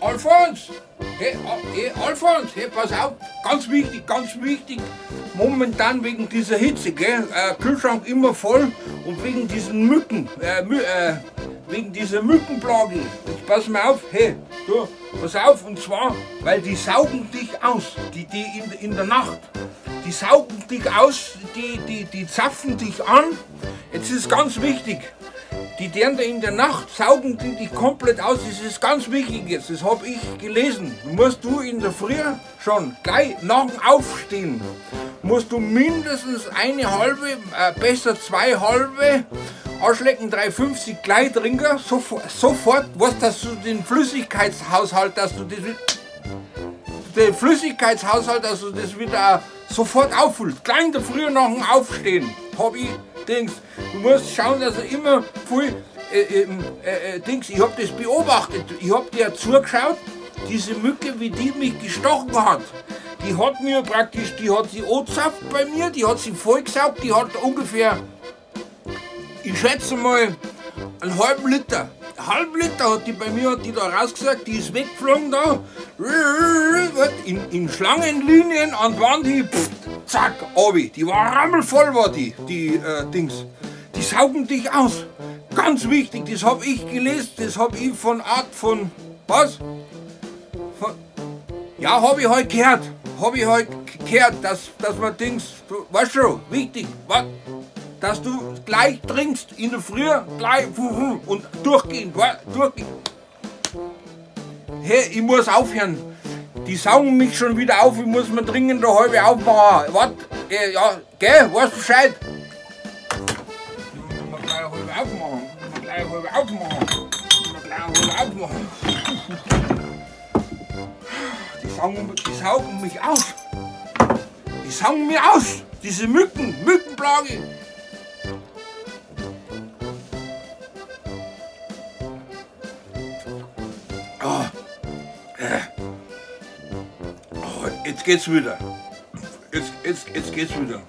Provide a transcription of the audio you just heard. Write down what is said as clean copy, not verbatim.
Alfons! Hey, hey, Alfons, hey, pass auf, ganz wichtig, momentan wegen dieser Hitze, gell? Kühlschrank immer voll und wegen diesen Mücken, wegen dieser Mückenplage. Jetzt pass mal auf, hey, du, pass auf, und zwar, weil die saugen dich aus, die in der Nacht. Die saugen dich aus, die zapfen dich an. Jetzt ist ganz wichtig, die deren da in der Nacht saugen die dich komplett aus. Das ist ganz wichtig jetzt, das hab ich gelesen. Musst du in der Früh schon gleich nach dem Aufstehen, musst du mindestens eine halbe, besser zwei halbe, Arschlecken 3,50 gleich trinken, sofort, was, dass du den Flüssigkeitshaushalt, dass du das, den Flüssigkeitshaushalt, dass du das wieder sofort auffüllst. Gleich in der Früh nach dem Aufstehen, hab ich Dings. Du musst schauen, dass er immer viel Dings, ich hab das beobachtet, ich hab dir zugeschaut, diese Mücke, wie die mich gestochen hat, die hat mir praktisch, die hat sie angezapft bei mir, die hat sie vollgesaugt, die hat ungefähr, ich schätze mal, einen halben Liter. Einen halben Liter hat die bei mir, hat die da rausgesaugt, die ist weggeflogen da, in Schlangenlinien an die Wand hin, pft, zack, obi. Die war rammelvoll, war die Dings. Die saugen dich aus. Ganz wichtig, das hab ich gelesen, das hab ich von Art von, was? Von, ja, hab ich halt gehört, dass man Dings, du, weißt schon, wichtig, was? Dass du gleich trinkst, in der Früh, gleich, und durchgehend, durchgehend. Hey, ich muss aufhören. Die saugen mich schon wieder auf, ich muss mir dringend eine halbe aufmachen. Warte, ja, gell, weißt Bescheid? Ich muss gleich eine halbe aufmachen, ich muss gleich eine halbe aufmachen, ich muss gleich eine halbe aufmachen. Die saugen mich aus. Die saugen mich aus, diese Mücken, Mückenplage. Oh. Oh, jetzt geht's wieder. Jetzt geht's wieder.